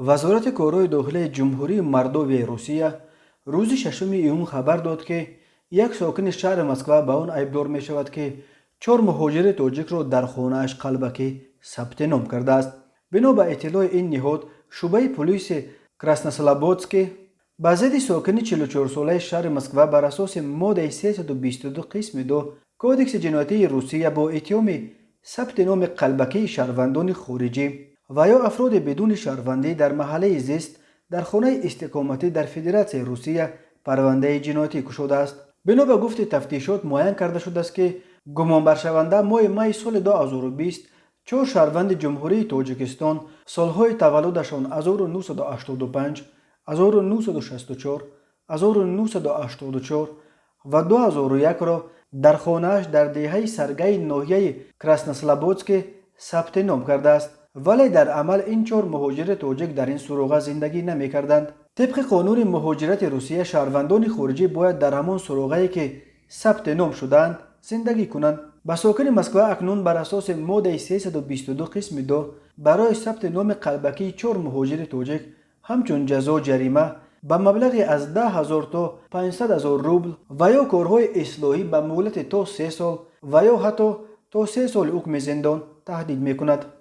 Вазорати корҳои дохилии Ҷумҳурии Мордовияи Русия рӯзи 6 июн хабар дод, ки як сокини шаҳри Москва ба он айбдор мешавад, ки чор муҳоҷири тоҷикро дар хонааш қалбакӣ сабти ном кардааст. Бино ба иттилои ин ниҳод, шӯъбаи пулиси Краснослободский ба зидди сокини 44-солаи шаҳри Москва бар асоси моддаи 322 қисми 2 Кодекси ҷиноятии Русия бо иттиҳоми сабти номи қалбакии шаҳрвандони хориҷӣ ва ё афроди бидуни шаҳрвандӣ дар маҳаллаи зист дар хонаи истиқоматӣ дар Федератсияи Русия парвандаи ҷиноятӣ кушодааст. Бино ба гуфти тафтишот, муайян карда шудааст, ки гумонбаршаванда моҳи майи соли 2020 чор шаҳрванди Ҷумҳурии Тоҷикистон, солҳои таваллудашон 1985, 1964, 1984 ва 2001-ро дар хонааш дар деҳаи Саргаи ноҳияи Краснослободский сабти ном кардааст, вале дар амал ин чор муҳоҷири тоҷик дар ин суроға зиндагӣ намекарданд. Тибқи қонуни муҳоҷирати Русия, шаҳрвандони хориҷӣ бояд дар ҳамон суроғае, ки сабти ном шудаанд, зиндагӣ кунанд. Ба сокини Москва акнун бар асоси моддаи 322 қисми 2 барои сабти номи қалбакии чор муҳоҷири тоҷик ҳамчун ҷазо ҷарима ба маблағи аз 10 ҳазор то 500 ҳазор рубл ва ё корҳои ислоҳӣ ба муҳлати то 3 сол ва ё ҳатто то 3 соли ҳукми зиндон таҳдид мекунад.